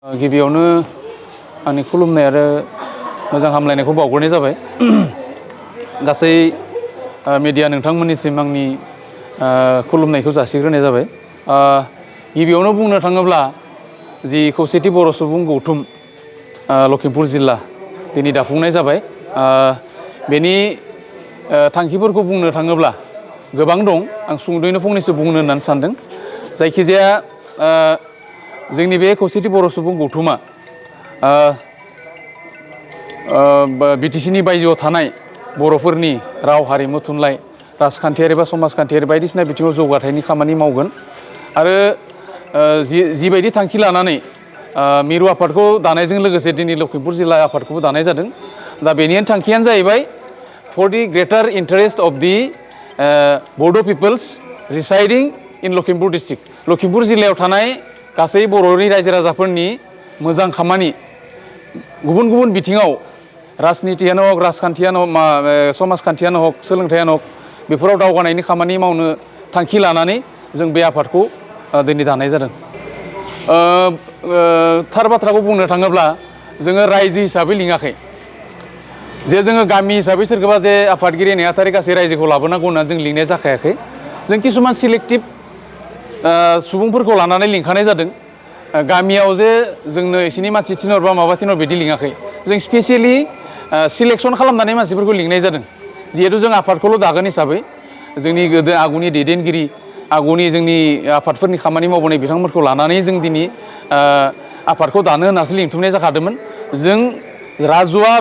गिबियावनो आंनि खुलुमनाय आरो मोजां हामलायनायखौ बावग्रोनाय जाबाय। गासै मिडिया नोंथांमोननिसिम आंनि खुलुमनायखौ जासिग्रोनाय जाबाय। गिबियावनो बुंनो थाङोब्ला जि खौसेथि बर' सुबुं गौथुम लखिमपुर जिल्ला दिनै दाफुंनाय जाबाय। बेनि थांखिफोरखौ बुंनो थाङोब्ला गोबां दं। आं सुंद'यैनो फंनैसो बुंनो होननानै सानदों। जायखिजाया जोंनि बे खौसेथि बर' सुबुं गौथुमा बिटिसिनि बायजोआव थानाय बर'फोरनि राव हारिमु थुनलाइ राजखान्थियारि बा समाजखान्थियारि बायदिसिना बिथिङाव जौगाथायनि खामानि मावगोन आरो जिबायदि थांखि लानानै मिरु आफादखौ दानायजों लोगोसे दिनै लखिमपुर जिल्ला आफादखौबो दानाय जादों। दा बेनि थांखियानो जाहैबाय for the greater interest of the Bodo' peoples residing in Lakhimpur district. Lakhimpur जिल्लायाव थानाय गासै बर'नि रायजो राजाफोरनि मोजां खामानि गुबुन गुबुन बिथिङाव राजनितियानो हक राजखान्थियानो हक समाजखान्थियानो हक सोलोंथायानो हक बेफोराव दावगानायनि खामानि मावनो थांखि लानानै जों बे आफादखौ दिनै दानाय जादों। थार बाथ्राखौ बुंनो थाङोब्ला जोङो रायजो हिसाबै लिङाखै जे जोङो गामि हिसाबै सोरखौबा जे आफादगिरि नेहाथारि गासै रायजोखौ लाबोनांगौ होननानै जों लिंनाय जाखायाखै। जों किसुमान सिलेक्टिभ सुबुंफोरखौ लानानै लिंखानाय जादों। गामियाव जे जोंनो एसेनि मानसि थिनहर बा माबा थिनहर बिदि लिङाखै। जों स्पेसियेलि सिलेक्सन खालामनानै मानसिफोरखौ लिंनाय जादों। जिहेथु जों आफादखौल' दागोन हिसाबै जोंनि गोदो आगुनि दैदेनगिरि आगुनि जोंनि आफादफोरनि खामानि मावबोनाय बिथांमोनखौ लानानै जों दिनै आफादखौ दानो होननासो लिंथुमनाय जाखादोंमोन। जों राजुआ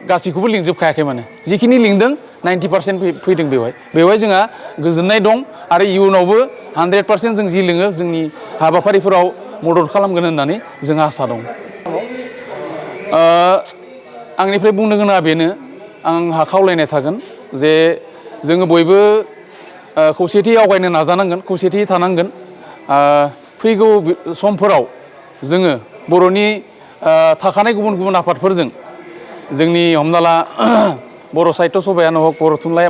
गासैखौबो लिंजोबखायाखै माने जिखिनि लिंदों 90% फैदों। बेवहाय जोंहा गोजोननाय दं आरो इयुनावबो 100% जों जि लिङो जोंनि हाबाफारिफोराव मदद खालामगोन होननानै जोंहा आसा दं। आंनिफ्राय बुंनो गोनाङा बेनो, आंहा खावलायनाय थागोन जे जोङो बयबो खौसेथि आवगायनो नाजानांगोन, खौसेथि थानांगोन। फैगौ समफोराव जोङो बर'नि थाखानाय गुबुन गुबुन आफादफोरजों जोंनि हमना ला बर' साहित्य सभायानो हक बर' थुनलाइ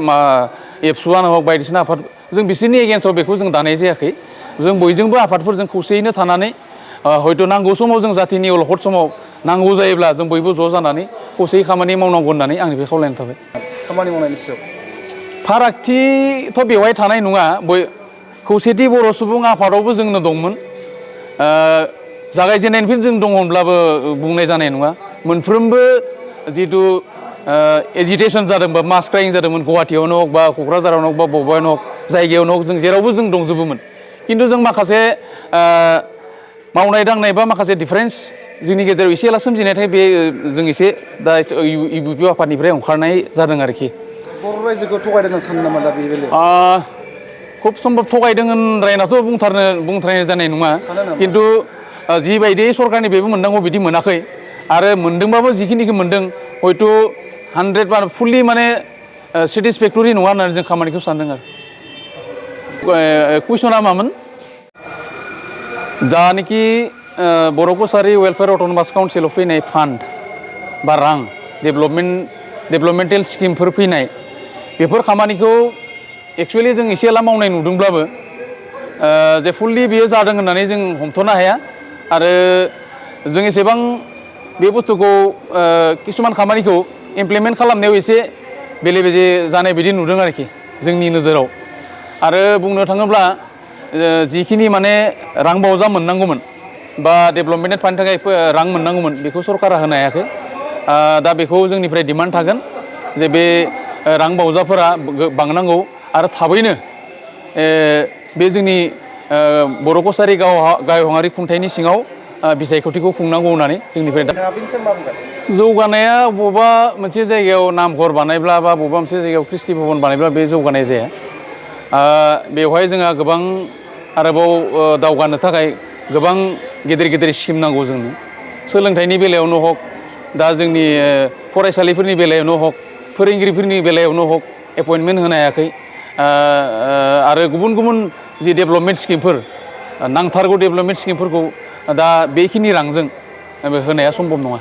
एबसुआनो हक बायदिसिना आफाद जों बिसोरनि एगेन्स्टआव बेखौ जों दानाय जायाखै। जों बयजोंबो आफादफोरजों खौसेयैनो थानानै हयथ' नांगौ समाव जों जाथिनि अलखद समाव नांगौ जायोब्ला जों बयबो ज' जानानै खौसेयै खामानि मावनांगौ होननानै आं बेखौ खावलायनाय थाबाय। खामानि मावनायनि सायाव फारागथिथ' बेवहाय थानाय नङा। खौसेथि बर' सुबुं आफादावबो जोंनो दंमोन। जागायजेननायनिफ्राय जों दङब्लाबो बुंनाय जानाय नङा। मोनफ्रोमबो जिथु एजिटेसन जादों बा मास क्राइं जादोंमोन गुवाहाटियावनो हक बा क'क्राझारावनो हक बा बबेबायावनो हक जायगायावनो हक जों जेरावबो जों दंजोबोमोन। खिन्थु जों माखासे मावनाय दांनाय बा माखासे डिफारेन्स जोंनि गेजेराव एसे एला सोमजिनायथाय बे जों एसे दा इउपिपि आफादनिफ्राय ओंखारनाय जादों आरोखि। बर' रायजोखौ थगायदों होनना सानो नामा दा बे बेलायाव? खुब सम्भब थगायदों होनद्रायनाथ' बुंथ्रायनाय जानाय नङा। खिन्थु जिबायदि सरकारनि बेबो मोननांगौ बिदि मोनाखै आरो मोनदोंबाबो जिखिनिखौ मोनदों हयथ' 100 फुलि माने सेटिसफेक्टरि नङा होननानै जों खामानिखौ सानदों आरो। कुइसना मामोन? जानाखि बर' कसारि वेलफेयार अट'नमास काउन्सिलाव फैनाय फान्ड बा रां डेभेलपमेन्टेल स्किमफोर फैनाय बेफोर खामानिखौ एक्सुवेलि जों एसे एला मावनाय नुदोंब्लाबो जे फुललि बेयो जादों होननानै जों हमथ'नो हाया आरो जों एसेबां बे बुस्थुखौ किसुमान खामानिखौ इमप्लिमेन्ट खालामनायाव एसे बेले बेजे जानाय बायदि नुदों आरोखि जोंनि नोजोराव। आरो बुंनो थाङोब्ला जिखिनि माने रां बावजा मोननांगौमोन बा डेभेलपमेन्ट फान्डनि थाखाय रां मोननांगौमोन बेखौ सरकारा होनो हायाखै। दा बेखौ जोंनिफ्राय डिमान्ड थागोन जे बे रां बावजाफोरा बांनांगौ आरो थाबैनो बे जोंनि बर' कसारि गावहारि खुंथाइनि सिङाव बिसायख'थिखौ खुंनांगौ होननानै जोंनिफ्राय दा जौगानाया बबेबा मोनसे जायगायाव नामघर बानायब्ला बा बबेबा मोनसे जायगायाव ख्रिस्टि भबन बानायब्ला बे जौगानाय जाया। बेवहाय जोंहा गोबां आरोबाव दावगानो थाखाय गोबां गेदेर गेदेर स्किम नांगौ जोंनो। सोलोंथाइनि बेलायावनो हक दा जोंनि फरायसालिफोरनि बेलायावनो हक फोरोंगिरिफोरनि बेलायावनो हक एपइन्टमेन्ट होनो हायाखै आरो गुबुन गुबुन जि डेभेलपमेन्ट स्किमफोर नांथारगौ डेभेलपमेन्ट स्किमफोरखौ दा बेखिनि रांजों होनाया सम्भब नङा।